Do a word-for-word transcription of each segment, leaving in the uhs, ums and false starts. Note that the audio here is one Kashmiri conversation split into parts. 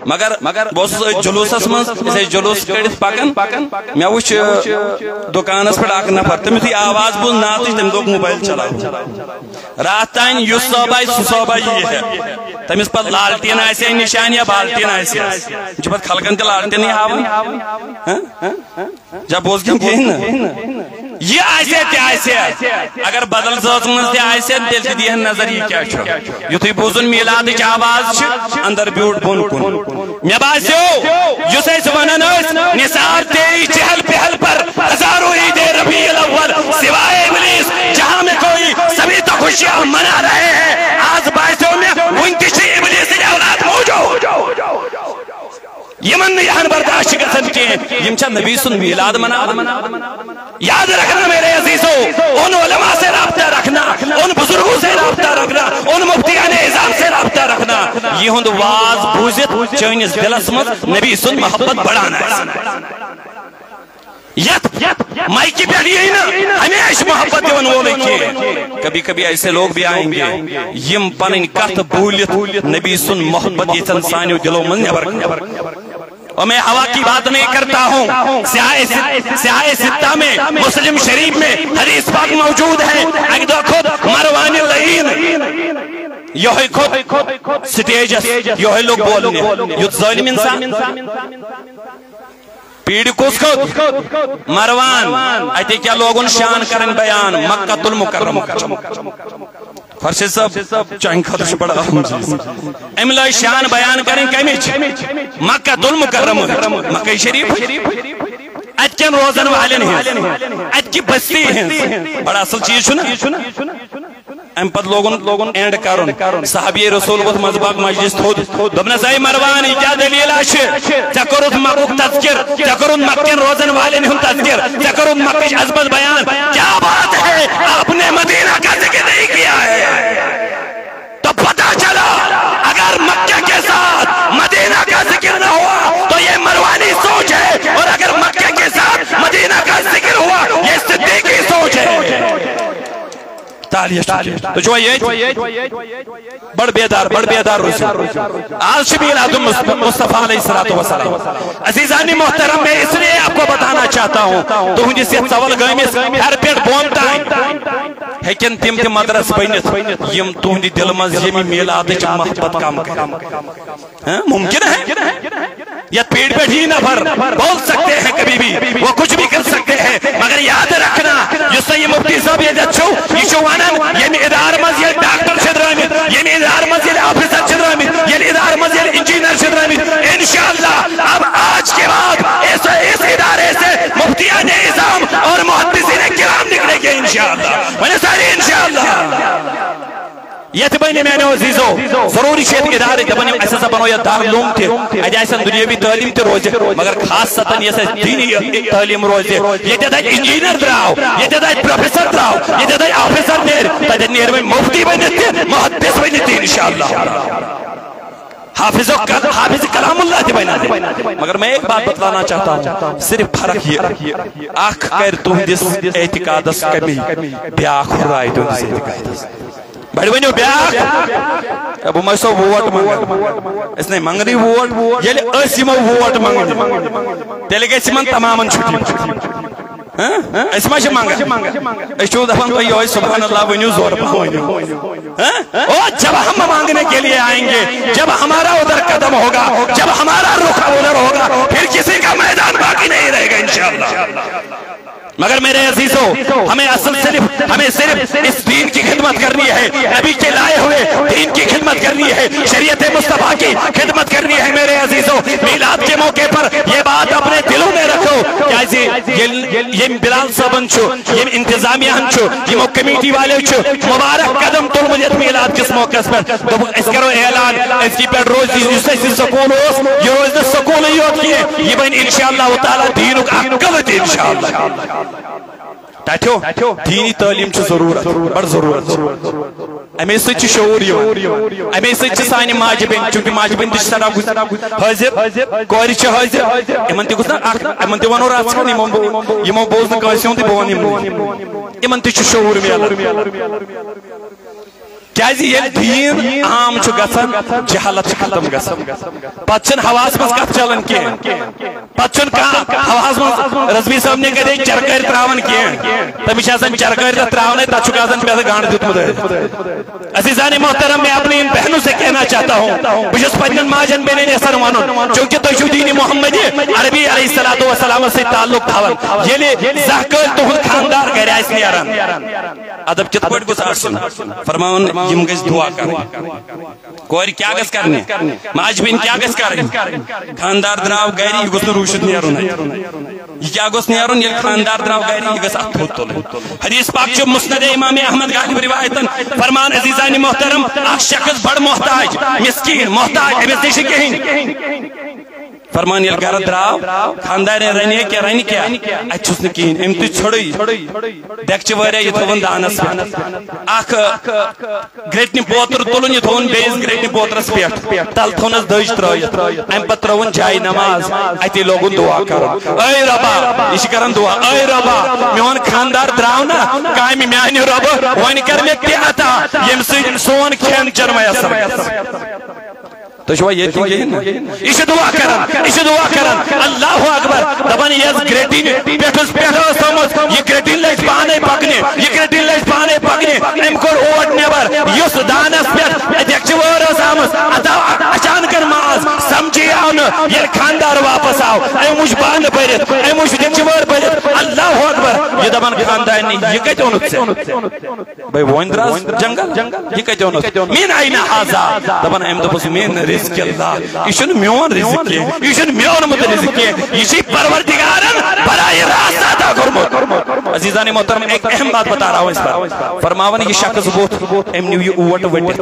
مگر مگر بہٕ اوسُس أتھۍ جلوٗسس منٛز، أسۍ ٲسۍ جلوٗس کٔڑِتھ پکان۔ مےٚ وٕچھ، آ، دُکانس پٮ۪ٹھ اکھ نفر، تٔمۍ یُتھُے آواز بوٗز نعتٕچ، تٔمۍ دوٚپ، "موبایل چلاو۔" راتھ تام یُس صٲب آسہِ، سُہ صٲب آسہِ یہِ ہے۔ تٔمِس پتہٕ لالٹیٖن آسہِ ہے نِشان یا بالٹیٖن آسہِ ہے۔ یہِ چھُ پتہٕ خلقن تہِ لالٹیٖنٕے ہاوان۔ ہاں؟ جا بوز کِنہٕ کِہیٖنۍ نہٕ؟ یہِ آسہِ ہے تہِ آسہِ ہے۔ اگر بدل زٲژ منٛز تہِ آسہِ ہے، تیٚلہِ تہِ دِیہِ ہن نظر، یہِ کیٛاہ چھُ۔ یُتھُے بوٗزُن میٖلادٕچ آواز چھِ، اندر بیوٗٹھ بۄن کُن۔ مےٚ باسیو، یُس أسۍ ونان ٲسۍ، نثار تیری چہل پہل پر ہزاروں عید ربیع الاول، سوائے ابلیس جہاں میں کوئی، سبھی تو خوشیاں منا رہے ہیں۔ آز باسیو مےٚ، وُنہِ تہِ چھِ ابلیسٕنۍ اولاد موجود۔ یمن نہٕ یہن برداشت چھِ گژھان کینٛہہ، یم چھا نبی سُنٛد میلاد مناوان؟ یاد رکھنا میرے عزیزو، ان علماء سے رابطہ رکھنا، ان بزرگوں سے رابطہ رکھنا، ان مفتیان عظام سے رابطہ رکھنا۔ یہند واز بوزت چٲنِس دلس منٛز نبی سُنٛد محبت بڑان آسہِ۔ یتھ مایکہِ پٮ۪ٹھ یی نہٕ ہمیشہِ محبت دِوان وولٕے کینٛہہ۔ کبھی کبھی ایسے لوگ بھی آئیں گے، یم پنٕنۍ کتھ بوٗلِتھ نبی سُنٛد محبت یژھن سانیو دلو منٛز نٮ۪بر کڑن۔ اور میں ہوا کی بات نہیں کرتا ہوں، سیاہ ست-، سیاہ ستہ میں، مسلم شریف میں حدیث پاک موجود ہے۔ اکہِ دۄہ کھوٚت مروان لعین، یہوے کھوٚت سٹیجس، یہوے لوٚگ بولنہِ، یُتھ ظٲلم انسان۔ پیڑ کس کھوٚت؟ مروان۔ اتے کیا لوگن شان کرن بیان مکہ المکرمہ۔ خورشید صٲب، چانہِ خٲطرٕ چھُ بڑٕ اہم چیٖز۔ أمۍ لٲج شان بیان کرٕنۍ کمِچ؟ مکہ المکرمہ، مکہ شریف۔ اتہِ کٮ۪ن روزن والٮ۪ن ہٕنٛز، اتہِ کہِ بستی ہٕنٛز۔ بڑٕ اصل چیٖز چھُنہ؟ امہِ پتہٕ لوگُن، لوگُن اینڈ کرُن۔ صحابی رسول ووٚتھ منٛزٕ باگ مجلس تھوٚد۔ دوٚپنس، "اے مروان، یہِ کیٛاہ دٔلیٖلہ چھِ؟ ژےٚ کوٚرُتھ مکُک تذکر، ژےٚ کوٚرُتھ مکہ کٮ۪ن روزن والٮ۪ن ہُنٛد تذکر، ژےٚ کوٚرُتھ مکٕچ عظمت بیان۔ کیا بات ہے، آپ نے مدینہ کا ذکر نہیں کیا ہے؟" تو پتہ چلا، اگر مکہ کے ساتھ مدینہ کا ذکر نہ ہوا تو یہ مروانی سوچ ہے، اور اگر مکہ کے ساتھ مدینہ کا ذکر ہوا، یہ صدیقی سوچ ہے۔ تالیش۔ تو چھوا ییٚتہِ؟ بڑ بیدار، بڑ بیدار روزو۔ آز چھِ میلاد مص-، مصطفیٰ علیہ الصلوۃ والسلام۔ عزیزان محترم، میں اس لیے آپ کو بتانا چاہتا ہوں، تُہنٛدِس یتھ ژول گٲمِس ہر پٮ۪ٹھ بۄن تام ہیٚکن تِم تہِ مدرس بٔنِتھ، یِم تُہنٛدِ دِلہٕ منٛز ییٚمہِ میلادٕچ محبت کم کرن۔ ہاں، ممکن ہے؟ یا پیڑ پہ ہی نفر بول سکتے ہیں، کبھی بھی وہ کچھ بھی کر سکتے ہیں، مگر یاد رکھنا، یُس تۄہہِ یہِ مفتی صٲب ییٚتٮ۪تھ چھُو، یہِ چھُ ونان، ییٚمہِ ادارٕ منٛز ییٚلہِ ڈاکٹر چھِ درٛٲمٕتۍ، ییٚمہِ ادارٕ منٛز ییٚلہِ آفیسر چھِ درٛٲمٕتۍ، ییٚلہِ ادارٕ منٛز ییٚلہِ انجینئر چھِ درٛٲمٕتۍ، انشاءاللہ اب آج کے بعد اس، اس ادارے سے مفتیان اعظم اور محدثین کرام نکلیں گے انشاءاللہ۔ وۄنۍ سارے انشاءاللہ۔ یتھ بنہِ میانیو عزیزو، ضروری چھُ یتھ ادارٕ دپان، یِم اسہِ ہسا بنو یتھ دارالعلوم تہِ، اتہِ آسن دُنیٲوی تعلیٖم تہِ روزِ، مگر خاص ستن یۄس اسہِ دینی تعلیٖم روزِ، ییٚتٮ۪تھ اتہِ انجینئر درٛاو، ییٚتٮ۪تھ اتہِ پروفیسر درٛاو، ییٚتٮ۪تھ اتہِ آفیسر نیرِ، تتٮ۪تھ نیرِ وۄنۍ مفتی بٔنِتھ تہِ، محدث بٔنِتھ تہِ انشاءاللہ۔ حافظ و کل-، حافظ کلام اللہ تہِ بنہِ۔ مگر میں ایک بات بتلانا چاہتا ہوں، صرف فرق یہ، اکھ کرِ تُہنٛدِس اعتقادس کمی، بیاکھ ہُرراوِ تُہنٛدِس اعتقادس۔ بڑٕ ؤنِو بیٛاکھ۔ ہے، بہٕ ما چھُسو ووٹ منٛگان؟ أسۍ نے منٛگنٕے ووٹ۔ ییٚلہِ أسۍ یِمو ووٹ منٛگنہِ، تیٚلہِ گژھِ یِمن تمامن چھُٹی۔ ہاں؟ أسۍ ما چھِ منٛگان؟ أسۍ چھِو دپان، تُہۍ یِہوٚے سبحان اللہ ؤنِو، زورٕ پہم ؤنِو۔ ہاں؟ او، جب ہم مانگنے کے لیے آئیں گے، جب ہمارا ادھر قدم ہوگا، جب ہمارا رخ ادھر ہوگا، پھر کسی کا میدان باقی نہیں رہے گا انشاءاللہ۔ مگر میرے عزیزو، ہمیں اصل صرف، ہمیں صرف اس دین کی خدمت کرنی ہے، نبی کے لائے ہوئے دین کی خدمت کرنی ہے، شریعت مصطفیٰ کی خدمت کرنی ہے۔ میرے عزیزو، میلاد کے موقع پر یہ بات اپنے دلوں میں رکھو۔ کیازِ ییٚلہِ، ییٚمۍ بلال صٲبن چھُ، ییٚمۍ انتظامیہ ہن چھُ، یِمو کمیٹی والیو چھُ مبارک قدم تُلمُت یتھ میلاد کِس موقعس پٮ۪ٹھ۔ دوٚپُکھ، أسۍ کرو اعلان، أزکہِ پٮ۪ٹھ روزِ، یُس اَسہِ یہِ سکوٗل اوس، یہِ روزِ نہٕ سکوٗلٕے یوت کینٛہہ، یہِ بنہِ انشاءاللہ تعالیٰ دیٖنُک اکھ قلعہٕ تہِ انشاءاللہ۔ تتھیو، دینی تعلیٖم چھِ ضروٗرت، بڑٕ ضروٗرت۔ امے سۭتۍ چھُ شعوٗر یِوان، امے سۭتۍ چھِ سانہِ ماجہِ بیٚنہِ، چوٗنٛکہِ ماجہِ بیٚنہِ تہِ چھِ سٮ۪ٹھاہ گُ-، حٲضِر، کورِ چھِ حٲضِر، یِمن تہِ گوٚژھ نا اکھ، یِمن تہِ ونو رژھ کھنٛڈ، یِمو بو-، یِمو بوز نہٕ کٲنٛسہِ ہُنٛد تہٕ بہٕ ونہٕ یِمنٕے۔ یِمن تہِ چھُ شعوٗر میلان۔ کیازِ ییٚلہِ دیٖن عام چھُ گژھان، جہالت چھِ ختم گژھان۔ پتہٕ چھُنہٕ ہواہس منٛز کتھ چلان کینٛہہ۔ پتہٕ چھُنہٕ کانٛہہ ہواہس منٛز، رضوی صٲب نے کتہِ چرکٲرۍ تراوان کینٛہہ۔ تٔمِس چھِ آسان چرکٲرۍ تتھ تراونَے، تتھ چھُکھ آسان پٮ۪ٹھٕ گنٛڈ دیُتمُت۔ عزیزان محترم، میں اپنی ان بہنوں سے کہنا چاہتا ہوں، بہٕ چھُس پننٮ۪ن ماجن بیٚنٮ۪ن یژھان ونُن، چونکہ تُہۍ چھِو دیٖنِ محمدِ عربی علیہ الصلوۃ والسلامس سۭتۍ تعلق تھاوان۔ ییٚلہِ زانٛہہ کٲلۍ تُہُنٛد خانٛدار گرِ آسہِ نیران، ادب کِتھ پٲٹھۍ گوٚژھ آسُن؟ فرماوان، یِم گژھِ دُعا کرٕنۍ۔ کورِ کیٛاہ گژھِ کرنہِ؟ ماجہِ بیٚنہِ کیٛاہ گژھِ کرٕنۍ؟ خانٛدار درٛاو گرِ، یہِ گوٚژھ نہٕ روٗشِتھ نیرُن اَتہِ۔ یہِ کیٛاہ گوٚژھ نیرُن؟ ییٚلہِ خانٛدار درٛاو گرِ، یہِ گژھِ اَتھٕ تھوٚد تُلٕنۍ۔ حدیث پاک چھُ مسند امام احمد غالب روایتن۔ فرمان، عزیزان محترم، اکھ شخص بڑٕ محتاج، مسکین، محتاج، أمِس نِش چھِ کِہیٖنۍ۔ فرمان، ییٚلہِ گرٕ درٛاو، خانٛدارٮ۪ن رَنہِ کیٛاہ، رَنہِ کیٛاہ؟ اَتہِ چھُس نہٕ کِہیٖنۍ، أمۍ تُج ژھوٚرُے۔ ڈٮ۪کچہِ وٲریا یہِ تھوٚوُن دانَس پٮ۪ٹھ۔ اکھ گرٛٹنہِ پوتُر تُلُن، یہِ تھوٚوُن بیٚیِس گرٛٹنہِ پوترَس پٮ۪ٹھ۔ تَلہٕ تھوٚونَس دٔج ترٛٲیِتھ۔ اَمہِ پَتہٕ ترٛٲوٕن جایہِ نماز۔ اَتی لوگُن دُعا کَرُن۔ اے رۄبا، یہِ چھِ کَران دُعا، اے رۄبا، میون خانٛدار درٛاو نہ کامہِ، میٛانہِ رۄبہٕ، وۄنۍ کَر مےٚ تہِ عطا، ییٚمہِ سۭتۍ سون کھٮ۪ن چٮ۪ن میسر گژھِ۔ تُہۍ چھِوا ییٚتہِ کِنہٕ کِہیٖنۍ نہٕ؟ یہِ چھِ دُعا کران، یہِ چھِ دُعا کران۔ اللہ اکبر۔ دَپان، یۄس گرٛٹِنۍ پٮ۪ٹھَس پٮ۪ٹھ ٲس تھٲومٕژ، یہِ گرٛٹِنۍ لٔج پانَے پَکنہِ، یہِ گرٛٹِنۍ لٔج پانَے پَکنہِ۔ أمۍ کوٚر اوٹ نٮ۪بر، یُس دانَس پٮ۪ٹھ دٮ۪کچہِ وٲر ٲس آمٕژ، اَتھ آو اچانکَن ماز، سَمجھی آو نہٕ۔ ییٚلہِ خانٛدار واپس آو، أمۍ وٕچھ بانہٕ بٔرِتھ، أمۍ وٕچھ دٮ۪کچہِ وٲر بٔرِتھ۔ اللہ اکبر۔ یہِ دَپان خانٛدارنہِ، یہِ کَتہِ اوٚنُتھ ژےٚ؟ بھائی، وۄنۍ درٛاس جنگل، یہِ کتہِ اوٚنُتھ؟ من این ھذا؟ دپان، أمۍ دوٚپُس، من رزق اللہ، یہِ چھُنہٕ میون رزق کینٛہہ، یہِ چھُنہٕ مےٚ اوٚنمُت رزق کینٛہہ، یہِ چھُے پروردگارن براہ راست عطا کوٚرمُت۔ عزیزان محترم، ایک اہم بات بتا رہا ہوں اس پر۔ فرماوان، یہِ شخص ووٚتھ، أمۍ نیوٗ یہِ اوٹ ؤٹِتھ۔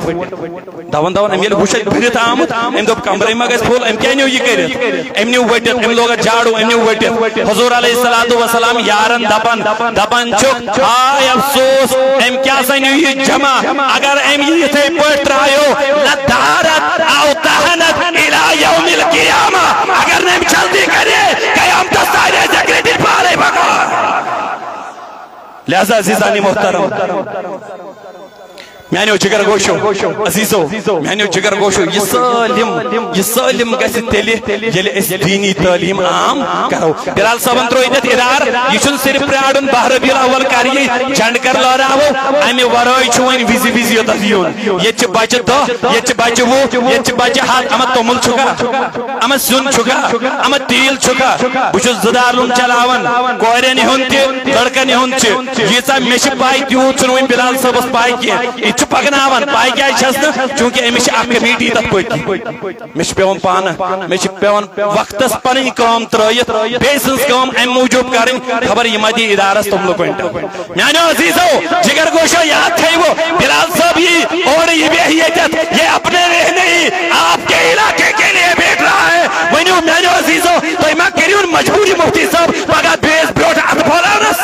دون دون أمۍ ییٚلہِ وُچھ اَتہِ بٔرِتھ آمُت، أمۍ دوٚپ، کمرے ما گژھِ پھوٚل، أمۍ کیٛاہ نیوٗ یہِ کٔرِتھ؟ أمۍ نیوٗ ؤٹِتھ، أمۍ لوگ اَتھ جاڑوٗ، أمۍ نیوٗ ؤٹِتھ۔ حضور علیہ الصلوۃ والسلام یارن دپان، دپان چھُکھ، ہاے افسوس، أمۍ کیٛاہ سا نیوٗ یہِ جمع؟ اگر أمۍ یہِ یِتھے پٲٹھۍ ترٛایو، لدارت او تہنت الی یوم القیامہ۔ اگر نہٕ أمۍ جلدی کرے، قیامتس تام آسہِ گرٛٹِنۍ پانے پکان۔ لہذا عزیزان محترم، میانیو جگر گوشو، عزیزو، میانیو جگر گوشو، یہِ سٲلِم، یہِ سٲلِم گژھِ تیٚلہِ، ییٚلہِ أسۍ دیٖنی تعلیٖم عام کرو۔ بلال صٲبن ترٛوو ییٚتٮ۪تھ ادارٕ، یہِ چھُنہٕ صرف پرٛارُن باہ ربیع الاول کر یہِ جنڈ کر لہراوو، امہِ ورٲے چھُ وۄنۍ وِزِ وِزِ یوٚتتھ یُن۔ ییٚتہِ چھِ بچہِ دَہ، ییٚتہِ چھِ بچہِ وُہ، ییٚتہِ چھِ بچہِ ہتھ، اما توٚمُل چھُکھا؟ اما سیُن چھُکھا؟ اما تیٖل چھُکھا؟ بہٕ چھُس زٕ دار لوٚم چلاوان، کورٮ۪ن ہُنٛد تہِ، لڑکن ہُنٛد تہِ۔ ییٖژاہ مےٚ چھِ پاے، تیوٗت چھُنہٕ وۄنۍ بلال صٲبس پاے کینٛہہ۔ یہِ تہِ چھُ پکناوان، پاے کیازِ چھس نہٕ؟ چوٗنٛکہِ أمِس چھِ اکھ کمیٹی تتھ پٔتۍ کِنۍ۔ مےٚ چھِ پٮ۪وان پانہٕ، مےٚ چھِ پٮ۪وان وقتس پنٕنۍ کٲم ترٲیِتھ، بیٚیہِ سٕنٛز کٲم امہِ موٗجوٗب کرٕنۍ، خبر یہِ ما دی ادارس توٚملہٕ کوینٹل۔ میانیو عزیزو، جگر گوشو، یاد تھٲیِو، بلال صٲب یی اور یہِ بیٚہہِ ییٚتٮ۪تھ، یہ اپنے لیے نہیں، آپ کے علاقے کے لیے بیٹھ رہا ہے۔ ؤنِو میانیو عزیزو، تُہۍ ما کٔرِو مجبوٗری مفتی صٲب پگاہ بیٚیِس برونٛٹھ اتھٕ پھۄلاونس؟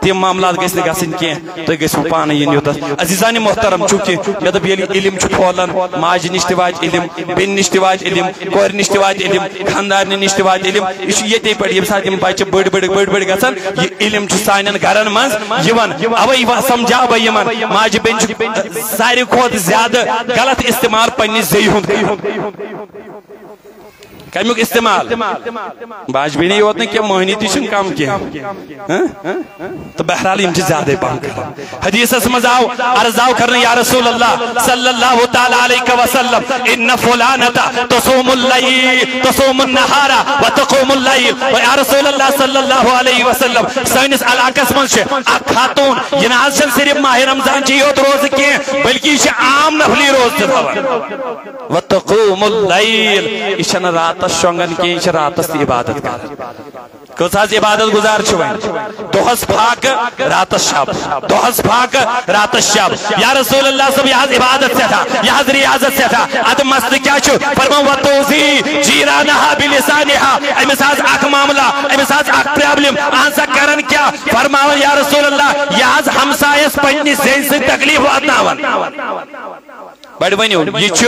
تِم معاملات گژھِ نہٕ گژھٕنۍ کینٛہہ، تُہۍ گژھِو پانہٕ یِنۍ یوٚتَتھ۔ عزیزانِ محترم، چوٗنٛکہِ مےٚ دوٚپ، ییٚلہِ علم چھُ پھۄلان، ماجہِ نِش تہِ واتہِ علم، بیٚنہِ نِش تہِ واتہِ علم، کورِ نِش تہِ واتہِ علم، خانٛدارنہِ نِش تہِ واتہِ علم۔ یہِ چھُ ییٚتے پٮ۪ٹھ، ییٚمہِ ساتہٕ یِم بچہِ بٔڑۍ بٔڑۍ بٔڑۍ بٔڑۍ گژھن، یہِ علم چھُ سانٮ۪ن گرن منٛز یِوان۔ اوے وۄنۍ سمجھاو بہٕ یِمن، ماجہِ بیٚنہِ چھُ ساروی کھۄتہٕ زیادٕ غلط استعمال پننہِ زیٚیہِ ہُنٛد کران۔ کمیُک استعمال؟ ماجہِ بیٚنہِ یوت نہٕ کینٛہہ، مٔہنی تہِ چھُنہٕ کم کینٛہہ۔ ہاں؟ تہٕ بہرحال، یِم چھِ زیادَے پہم کران۔ حدیثس منٛز آو، عرض آو کرنہٕ، یا رسول اللہ صلی اللہ تعالی علیہ وسلم، ان فلانۃ تصوم اللیل، تصوم النہار و تقوم اللیل۔ و یا رسول اللہ صلی اللہ علیہ وسلم، سٲنِس علاقس منٛز چھِ اکھ خاتون، یہِ نہ حظ چھَنہٕ صرف ماہ رمضان چی یوت روزٕ کینٛہہ، بلکہِ یہِ چھِ عام نفلی روزٕ تہِ تھاوان۔ و تقوم اللیل، یہِ چھَنہٕ راتس شۄنٛگان کینٛہہ، یہِ چھِ راتس تہِ عبادت کران۔ کٔژ حظ عبادت گزار چھِ وۄنۍ؟ دۄہس فاقہٕ، راتس شب، دۄہس فاقہٕ، راتس شب۔ یا رسول اللہ صٲب، یہِ حظ عبادت سٮ۪ٹھاہ، یہِ حظ ریاضت سٮ۪ٹھاہ۔ ادٕ مسلہٕ کیٛاہ چھُ؟ فرمان، وتؤذی جیرانہا بلسانہا، أمِس حظ اکھ معاملہ، أمِس حظ اکھ پرابلم، اہن سا کران کیٛاہ؟ فرماوان، یا رسول اللہ، یہِ حظ ہمسایس پننہِ زیٚنہِ سۭتۍ تکلیف واتناوان۔ بڑٕ ؤنِو، یہِ چھُ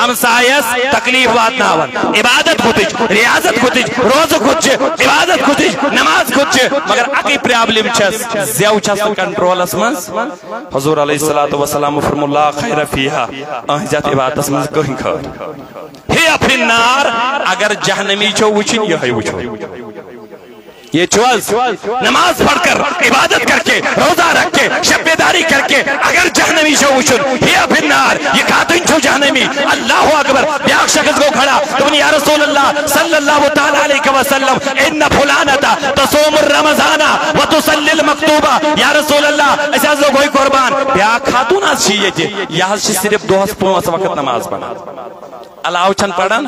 ہمسایس تکلیف واتناوان۔ عبادت کھوتٕچ، ریاضت کھوتٕچ، روزٕ کھوتٕچ، عبادت کھوتٕچ، نماز کھوتٕچ، مگر اکٕے پرابلم چھس، زٮ۪و چھس نہٕ کنٹرولس منٛز۔ حضور علیہ الصلوۃ والسلام فرمو، "لا خیر فیہا"، أہنٛزِ یتھ عبادتس منٛز کٕہٕنۍ خٲر۔ ہی فی النار، اگر جہنمی چھو وٕچھِنۍ، یہے وٕچھو۔ یہ چھو حظ؟ نماز پڑھ کر، عبادت کر کے، روزہ رکھ کے، شب بیداری کر کے، اگر جہنمی چھو وٕچھُن، ہی فی النار، یہ خاتون چھو جہنمی۔ اللہ اکبر۔ بیاکھ شخص گوٚو کھڑا، دوٚپُن، یا رسول اللہ صلی اللہ تعالی علیہ وسلم، ان فلانہ تصوم الرمضان وتصلی المکتوبہ۔ یا رسول اللہ، أسۍ حظ لوٚگ ہوے قربان۔ بیاکھ خاتون حظ چھِ ییٚتہِ، یہِ حظ چھِ صرف دۄہس پانٛژھ وقت نماز پران۔ علاوٕ چھَنہٕ پران،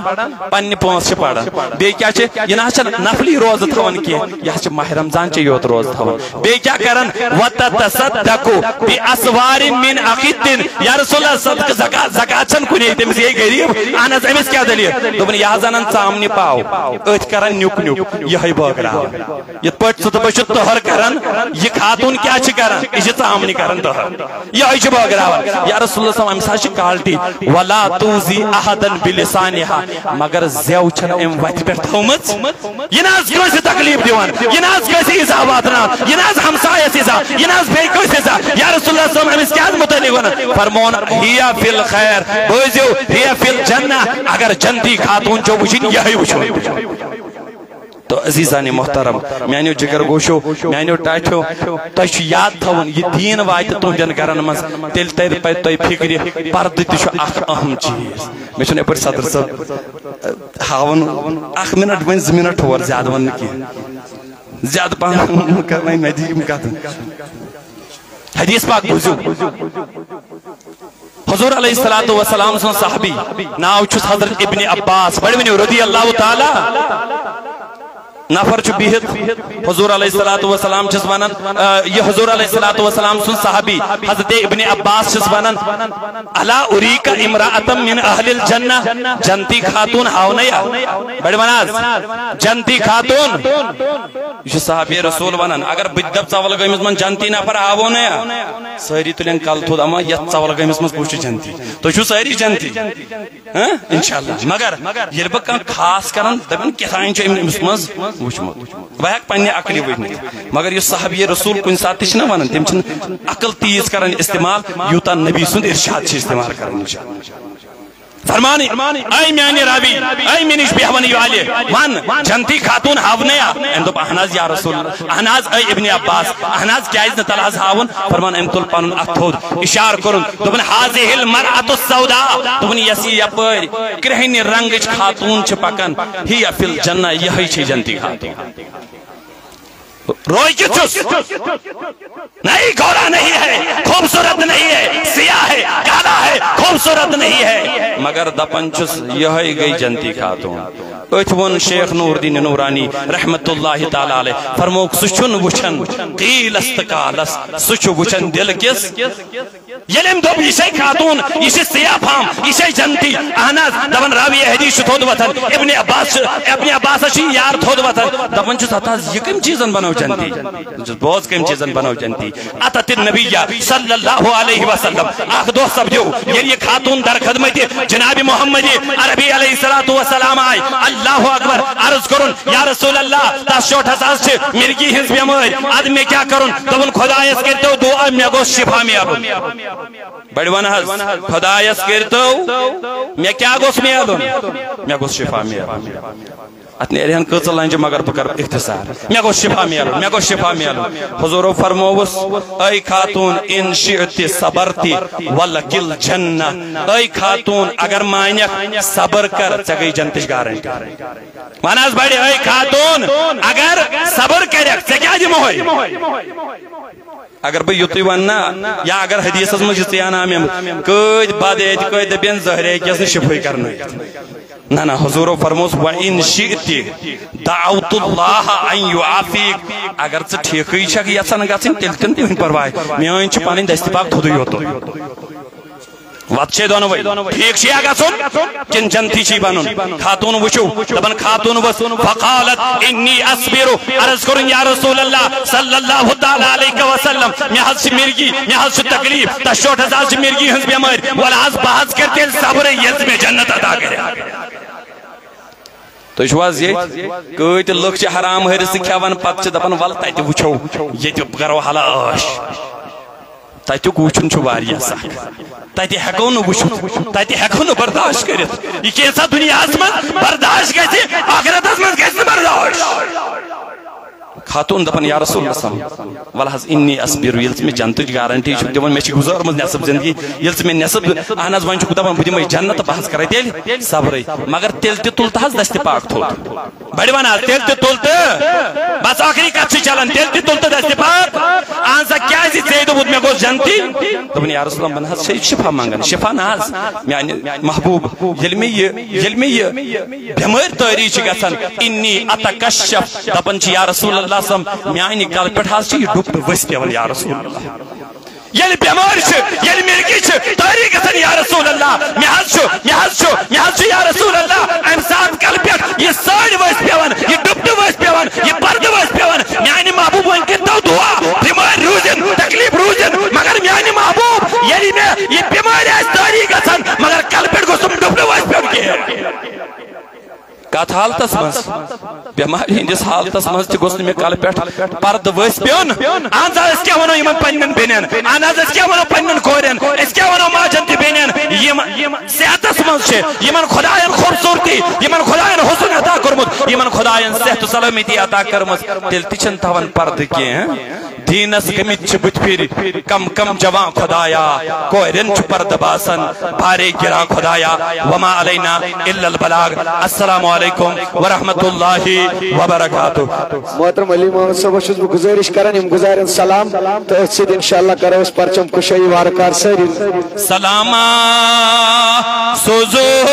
پننہِ پانٛژھ چھِ پران۔ بیٚیہِ کیٛاہ چھِ؟ یہِ نہ حظ چھَنہٕ نفلی روزٕ تھاوان کینٛہہ، یہِ حظ چھِ ماہِ رمضان چے یوت روزٕ تھاوان۔ بیٚیہِ کیٛاہ کران؟ وَتَتَصَدَّقُ بِأَسْوَارٍ مِنْ أَخِدٍ۔ یا رسول اللہ، صدقہٕ زکات، زکات چھَنہٕ کُنے، تٔمِس گٔے غریٖب۔ اہن حظ، أمِس کیٛاہ دٔلیٖل؟ دوٚپُن، یہِ حظ اَنان ژامنہِ پاو، أتھۍ کران نیُک نیُک، یِہوٚے بٲگراوان۔ یِتھ پٲٹھۍ ژٕ تہٕ بہٕ چھِ تٔہَر کران، یہِ خاتوٗن کیٛاہ چھِ کران؟ یہِ چھِ ژامنہِ کران تٔہَر۔ یِہوٚے چھِ بٲگراوان۔ یا رسول اللہ صلی اللہ علیہ وسلم، أمِس حظ چھِ quality، "وَلَا تُؤْذِي أَحَدًا بِلِسَانِهَا"، مگر زٮ۪و چھَنہٕ أمۍ وَتہِ پٮ۪ٹھ تھٲومٕژ۔ یہِ نہ حظ کٲنٛسہِ تکلیٖف دِوان، یہِ نہ حظ کٲنٛسہِ ایٖزا واتناوان، یہِ نہ حظ ہمسایَس ایٖزا، یہِ نہ حظ بیٚیہِ کٲنٛسہِ ایٖزا۔ یا رسول اللہ صلی اللہ علیہ وسلم، أمِس کیٛاہ حظ مُتعلِق وَنان؟ فرمون، "هِيَ فِي الْخَيْرِ"، بوٗزِو، "هِيَ فِي الْجَنَّةِ"، اگر جنتی خاتوٗن چھو وٕچھِنۍ، یِہوٚے وٕچھو۔ تو عزیزان محترم، میانیو جگر گوشو، میانیو ٹاٹھیو، تۄہہِ چھُ یاد تھاوُن، یہِ دیٖن واتہِ تُہنٛدٮ۪ن گرن منٛز، تیٚلہِ ترِ پتہٕ تۄہہِ فکرِ، پردٕ تہِ چھُ اکھ اہم چیٖز۔ مےٚ چھُنہٕ یپٲرۍ صدر صٲب، ٲ، ہاوُن، اکھ منٹ وۄنۍ زٕ منٹ ہور، زیادٕ ونہٕ نہٕ کینٛہہ۔ زیادٕ پہم کرناے مےٚ دِ یِم کتھٕ۔ حدیث پاک بوٗزِو۔ حضور علیہ الصلوۃ والسلام سُنٛد صحابی، ناو چھُس حضرت ابن عباس، بڑٕ ؤنِو رضی اللہ تعالیٰ۔ نفر چھُ بِہِتھ، حضور علیہ الصلوۃ والسلام چھِس ونان، آ، یہِ حضور علیہ الصلوۃ والسلام سُنٛد صحابی حضرت ابن عباس چھِس ونان، "الا اریک امرأة من اہل الجنہ"، جنتی خاتون ہاونیا؟ بڑٕ ون حظ، جنتی خاتون۔ یہِ چھُ صحابی رسول ونان، اگر بہٕ تہِ دپہٕ ژول گٲمِس منٛز جنتی نفر ہاونیا؟ سٲری تُلن کلہٕ تھوٚد، اما یتھ ژول گٲمِس منٛز کُس چھُ جنتی؟ تُہۍ چھِو سٲری جنتی۔ ہاں؟ انشاءاللہ۔ مگر ییٚلہِ بہٕ کانٛہہ خاص کران، دپان کیٛاہ تام چھُ أمۍ، أمِس منٛز وُچھمُت۔ بہٕ ہٮ۪کہٕ پننہِ عقلہِ ؤنِتھ۔ مگر یُس صحابی رسول کُنہِ ساتہٕ تہِ چھِنہ ونان، تِم چھِنہٕ عقل تیز کران استعمال، یوٗتاہ نبی سُنٛد ارشاد چھِ استعمال کران۔ فرمان، اے میانہِ ربی، اے مےٚ نِش بیہوَن والہِ، ون، جنتی خاتون ہاونیا؟ أمۍ دوٚپ، اہن حظ یا رسول، اہن حظ اے ابن عباس، اہن حظ، کیازِ نہٕ؟ تَلہٕ حظ ہاوُن۔ فرمان، أمۍ تُل پنُن اَتھٕ تھوٚد، اِشارٕ کوٚرُن، دوٚپُن، هذه المرأة السوداء، دوٚپُن، یۄس یہِ یپٲرۍ کرٛہنہِ رنگٕچ خاتوٗن چھِ پکان، هي في الجنة، یِہوٚے چھِ جنتی خاتوٗن۔ روے کیُتھ چھُس؟ نہیں، گورا نہیں ہے، خوبصورت نہیں ہے، سیاہ ہے، کالا ہے، خوبصورت نہیں ہے۔ مگر دپان چھُس، یِہوٚے گٔے جنتی خاتوٗن۔ أتھۍ ووٚن شیخ نور الدین نورانی رحمت اللہ تعالیٰ علیہ، فرمووُکھ، سُہ چھُنہٕ وٕچھان قیٖلس تہٕ قالس، سُہ چھُ وٕچھان دِل کِس۔ ییٚلہِ أمۍ دوٚپ، یہِ چھے خاتوٗن، یہِ چھِ سیاہ فام، یہِ چھے جنتی۔ اہن حظ، دپان راوی حدیث چھُ تھوٚد وۄتھان، ابن عباس چھُ، ابن عباسس چھُ یار تھوٚد وۄتھان۔ دپان چھُس، ہتہٕ حظ، یہِ کٔمۍ چیٖزن بنٲو جنتی؟ دوٚپُس، بوز کٔمۍ چیٖزن بنٲو جنتی۔ اتت النبی صلی اللہ علیہ وسلم۔ اکھ دۄہ سپدیو، ییٚلہِ یہِ خاتوٗن در خدمت جناب محمد عربی علیہ الصلوۃ والسلام آے، اللہ اکبر، عرض کوٚرُن، یا رسول اللہ، تس شوٹھس حظ چھِ مرگی ہٕنٛز بٮ۪مٲرۍ، ادٕ مےٚ کیٛاہ کرُن؟ دوٚپُن، خدایس کٔرۍتو دعا، مےٚ گوٚژھ شفا میلُن۔ بڑٕ ون حظ، خدایس کٔرۍتو، مےٚ کیٛاہ گوٚژھ میلُن؟ مےٚ گوٚژھ شفا میلُن۔ اتھ نیرِ ہن کۭژاہ لنجہِ، مگر بہٕ کرٕ اختصار۔ مےٚ گوٚژھ شفا میلُن، مےٚ گوٚژھ شفا میلُن۔ حضوٗرو فرمووُس، اے خاتوٗن، ان شئت صبرت ولک الجنہ۔ اے خاتوٗن، اگر مانکھ، صبر کر، ژےٚ گٔے جنتٕچ گارنٹی۔ ون حظ بڑِ، اے خاتوٗن، اگر صبر کرکھ، ژےٚ کیٛاہ دِمہوے؟ اگر بہٕ یُتُے ونہٕ نا، یا اگر حدیثس منٛز یِژٕے انہٕ ہا مےٚ، قٲدۍ بد اعتقٲدۍ دٔپِن زہرے کیس نہٕ شفٲے کرنٲوِتھ۔ نہ، نہ، حضوٗرو فرموس، "وَإِن شِئْتِ دَعَوْتُ اللَّهَ أَن يُعَافِيكِ"۔ اگر ژٕ ٹھیٖکٕے چھکھ یژھان گژھٕنۍ، تیٚلہِ تہِ نہٕ کٕہٕنۍ پرواے، میٲنۍ چھِ پنٕنۍ دستہِ پاک تھوٚدُے یوت۔ وتھ چھے دۄنوے۔ ٹھیک چھُ یا گژھُن کِنہٕ جنتی چھُے بنُن؟ خاتون وٕچھِو، دپان خاتون ؤژھ، فقالت انی اصبر، عرض کوٚرُن یا رسول اللہ صلی اللہ تعالی علیہ وسلم، مےٚ حظ چھِ مرگی، مےٚ حظ چھِ تکلیف، تس چھُ حظ چھِ مرگی ہٕنٛز بٮ۪مٲرۍ، وَلہٕ حظ بہٕ حظ کرٕ تیٚلہِ صبرٕے ییٚلہِ ژٕ مےٚ جنت عطا کٔرِتھ۔ تُہۍ چھِو حظ ییٚتہِ؟ کۭتۍ لُکھ چھِ حرام حٲرِس کھٮ۪وان، پتہٕ چھِ دپان، "ولہٕ تتہِ وٕچھو، ییٚتہِ کرو حلا عٲش۔" تتیُک وٕچھُن چھُ واریاہ سخ۔ تتہِ ہٮ۪کو نہٕ وٕچھِتھ، تتہِ ہٮ۪کو نہٕ برداشت کٔرِتھ۔ یہِ کینٛژھا دُنیاہس منٛز برداشت گژھِ، ٲخرتس منٛز گژھِ نہٕ برداشت۔ خاتون دپان، یا رسول اللہ صلی اللہ علیہ وسلم، ولہٕ حظ انی اصبر، ییٚلہِ ژٕ مےٚ جنتٕچ گارنٹی چھُکھ دِوان، مےٚ چھِ گُزٲرمٕژ نٮ۪صٕف زندگی، ییٚلہِ ژٕ مےٚ نٮ۪صٕف، اہن حظ، وۄنۍ چھُکھ دپان بہٕ دِمے جنت، بہٕ حظ کرے تیٚلہِ صبرٕے۔ مگر تیٚلہِ تہِ تُل تہٕ حظ دستہِ پاک تھوٚد۔ بڑِ ون حظ، تیٚلہِ تہِ تُل تہٕ، بس ٲخری کتھ چھِ چلان، تیٚلہِ تہِ تُل تہٕ دستہِ پاک۔ اہن سا، کیازِ ژےٚ دوٚپُتھ مےٚ گوٚژھ جنتی؟ دوٚپُن، یا رسول اللہ، بہٕ نہ حظ چھے شفا منگان، شفا نہ حظ۔ میانہِ محبوب، ییٚلہِ مےٚ یہِ، ییٚلہِ مےٚ یہِ بٮ۪مٲرۍ طٲری چھِ گژھان، انی اتکشف، دپان چھِ، یا رسول اللہ صلی اللہ علیہ وسلم، میانہِ کلہٕ پٮ۪ٹھ حظ چھِ یہِ ڈُپٹہٕ ؤسۍ پٮ۪وان، یا رسول اللہ۔ ییٚلہِ بٮ۪مٲرۍ چھِ، ییٚلہِ مرگی چھِ، طٲری گژھان، یا رسول اللہ، مےٚ حظ چھُ، مےٚ حظ چھُ، مےٚ حظ چھُ، یا رسول اللہ، امہِ ساتہٕ کلہٕ پٮ۪ٹھ یہِ سٲڑۍ ؤسۍ پٮ۪وان، یہِ ڈُپٹہٕ ؤسۍ پٮ۪وان، یہِ پردٕ ؤسۍ پٮ۪وان۔ میانہِ محبوب، وۄنۍ کٔرۍتو دُعا، بٮ۪مٲرۍ روٗزِن، تکلیف روٗزِن، مگر میانہِ محبوب، ییٚلہِ مےٚ یہِ بٮ۪مٲرۍ آسہِ طٲری گژھان، مگر کلہٕ پٮ۪ٹھ گوٚژھ نہٕ ڈُپٹہٕ ؤسۍ پٮ۪وان کینٛہہ۔ کتھ حالتس منٛز؟ بٮ۪مارِ ہٕنٛدِس حالتس منٛز تہِ گوٚژھ نہٕ مےٚ کلہٕ پٮ۪ٹھ پردٕ ؤسۍ پیوٚن۔ اہن سا، أسۍ کیٛاہ ونو یِمن پننٮ۪ن بیٚنٮ۪ن؟ اہن حظ، أسۍ کیٛاہ ونو پننٮ۪ن کورٮ۪ن؟ أسۍ کیٛاہ ونو ماجن تہِ بیٚنٮ۪ن؟ یِم صحتس منٛز چھِ، یِمن خۄداین خوٗبصوٗرتی، یِمن خۄداین حُسن عطا کوٚرمُت، یِمن خۄداین صحت و سلامتی عطا کٔرمٕژ، تیٚلہِ تہِ چھِنہٕ تھاوان پردٕ کینٛہہ۔ دیٖنس گٔمٕتۍ چھِ بُتھِ پھِرِ کم کم جوان خۄدایا، کورٮ۪ن چھُ پردٕ باسان، بارے گِرا خۄدایا، وما علینا الا البلاغ۔ السلام علیکم ورحمۃ اللہ وبرکاتہ۔ محترم علی محمد صٲبس چھُس بہٕ گُزٲرِش کران، یِم گُزارن سلام تہٕ أتھۍ سۭتۍ انشاءاللہ کرو أسۍ پرچم کُشٲیی وارٕ کارٕ سٲری۔ سلاما سوزو